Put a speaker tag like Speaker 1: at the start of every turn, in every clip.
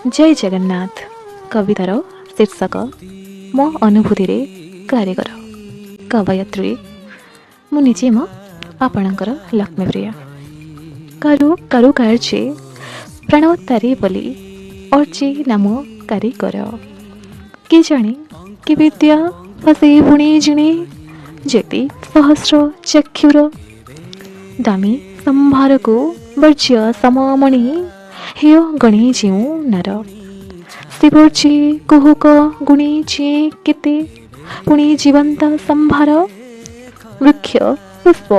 Speaker 1: ଜୟ ଜଗନ୍ନାଥ। କବିତାର ଶୀର୍ଷକ ମୋ ଅନୁଭୂତିରେ କାରିଗର। କବୟତ୍ରୀ ମୁଁ ନିଜେ ମୋ ଆପଣଙ୍କର ଲକ୍ଷ୍ମୀପ୍ରିୟା। କରୁ କାରୁକାର୍ଯ୍ୟେ ପ୍ରାଣ ତାରି ବୋଲି ଅର୍ଜେ ନାମ କାରିଗର। କି ଜାଣେ କି ବିଦ୍ୟା ଫସେ ବୁଣି ଜିଣେ ଯେତେ ସହସ୍ର ଚକ୍ଷୁର। ଦାମୀ ସମ୍ଭାରକୁ ବର୍ଜ୍ୟ ସମମଣି ହେୟ ଗଣେ ଯେଉଁ ନର। ଶିବର୍ଜେ କୁହୁକ ଗୁଣି ଯିଏ କେତେ ପୁଣି ଜୀବନ୍ତ ସମ୍ଭାର। ବୃକ୍ଷ ପୁଷ୍ପ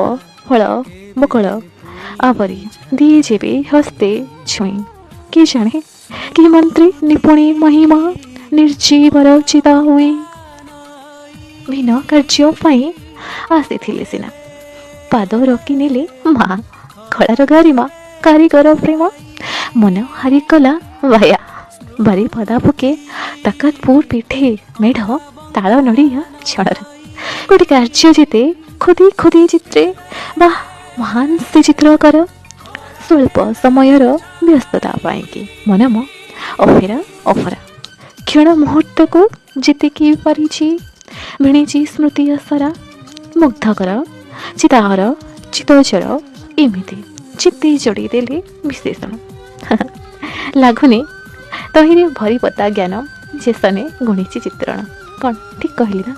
Speaker 1: ଫଳ ବକଳ ଆବରି ଦିଏ ଯେବେ ହସ୍ତେ ଛୁଇଁ। କି ଜାଣେ କି ମନ୍ତ୍ରୀ ନିପୁଣେ ମହିମା ନିର୍ଜୀବର ଚିତା ହୁଏ। ଭିନ୍ନ କାର୍ଯ୍ୟ ପାଇଁ ଆସିଥିଲେ ସିନା, ପାଦ ରକି ନେଲେ ମା କଳାର ଗାରିମା। କାରିଗର ପ୍ରେମ ମନ ହାରି କଲା ବାୟା। ବାରିପଦା ବୁକେ ତାକତପୁର ପିଠେ ମେଢ଼ ତାଳ ନଡ଼ିଆ ଛଣର। ଗୋଟେ କାର୍ଯ୍ୟ ଯେତେ ଖୋଦି ଖୋଦି ଚିତ୍ରେ ବା ମହାନ ସେ ଚିତ୍ରକର। ସ୍ୱଳ୍ପ ସମୟର ବ୍ୟସ୍ତତା ପାଇଁକି ମନମ ଅଫେରା ଅଫରା। କ୍ଷଣ ମୁହୂର୍ତ୍ତକୁ ଯେତିକି ପାରିଛି ଭିଣିଛି ସ୍ମୃତି ଆସରା। ମୁଗ୍ଧକର ଚିତାହର ଚିତଚର ଏମିତି ଚିତି ଯୋଡ଼ି ଦେଲେ ବିଶେଷଣ। ଲାଗୁନି ତହିଁରେ ଭରିପତା ଜ୍ଞାନ ଯେସନେ ଗୁଣିଛି ଚିତ୍ରଣ। କ'ଣ ଠିକ୍ କହିଲି ନା?